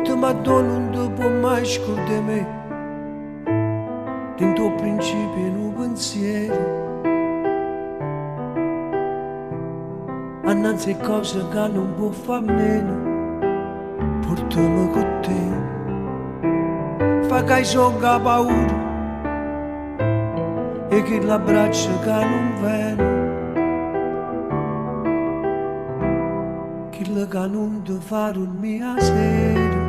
Puorteme addò nun te può mai scurdà 'e me. Dint' 'o principio 'e nu pensiero. Annanz' 'e cose ca nun può fa a meno. Puorteme cu te. Fa ca i' song 'a paura 'e chill'abbraccio ca nun vene. Chillo ca nun te fa durmì 'a sera.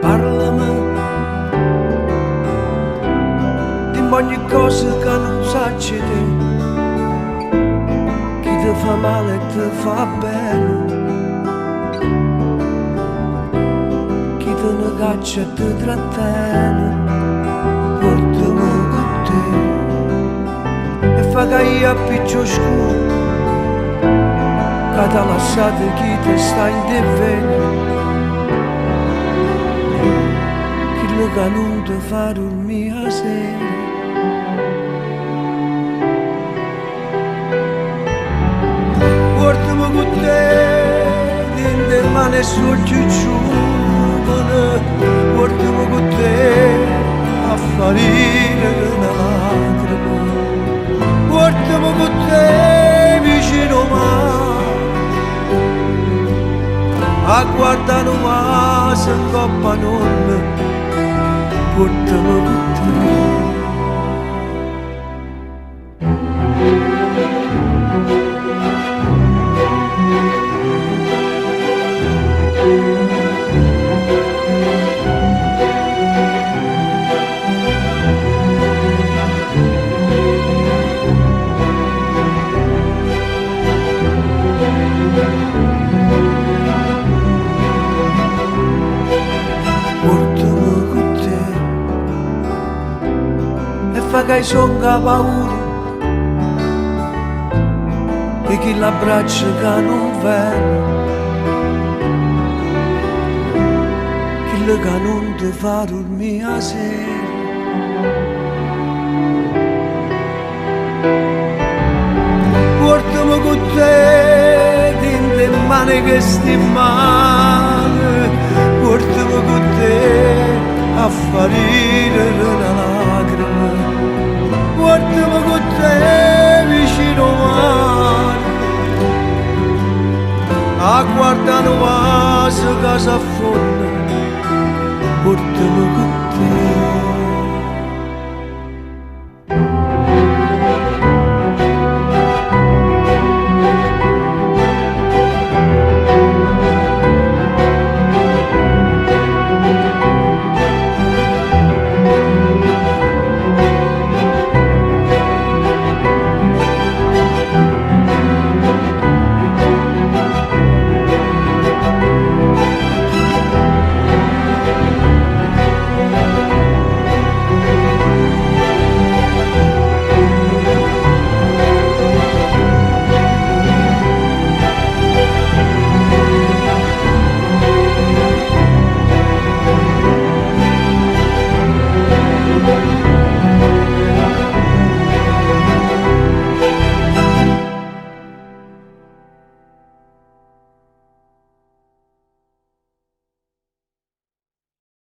Parlame, dimme ogni cosa ca nun saccio 'e te. Chi te fa male e te fa bene. Chi te ne caccia e te trattene. Portame cu te. E fa ca io appiccio 'o scuro. Ca t'ha lasciato chi te sta 'int' 'e vene. Chillo ca nun te fa durmì 'a sera. Puortame cu te dint' 'e mane 'e st'uocchie giovane, puortame cu te a fa ridere na lacrima. Puortame cu te vicino 'o mare, a guardà nu vaso 'ncopp' a n'onna, puortame cu te. Puortame cu te. E fa ca i' song 'a paura 'e chill'abbraccio ca nun vene. Chillo ca nun te fa durmì 'a sera. Puortame cu te dint' 'e mmane chesti mmane, puortame cu te a fa ridere na lacrima. Puortame cu te vicino 'o mare, a guardà nu vaso ca s'affonne.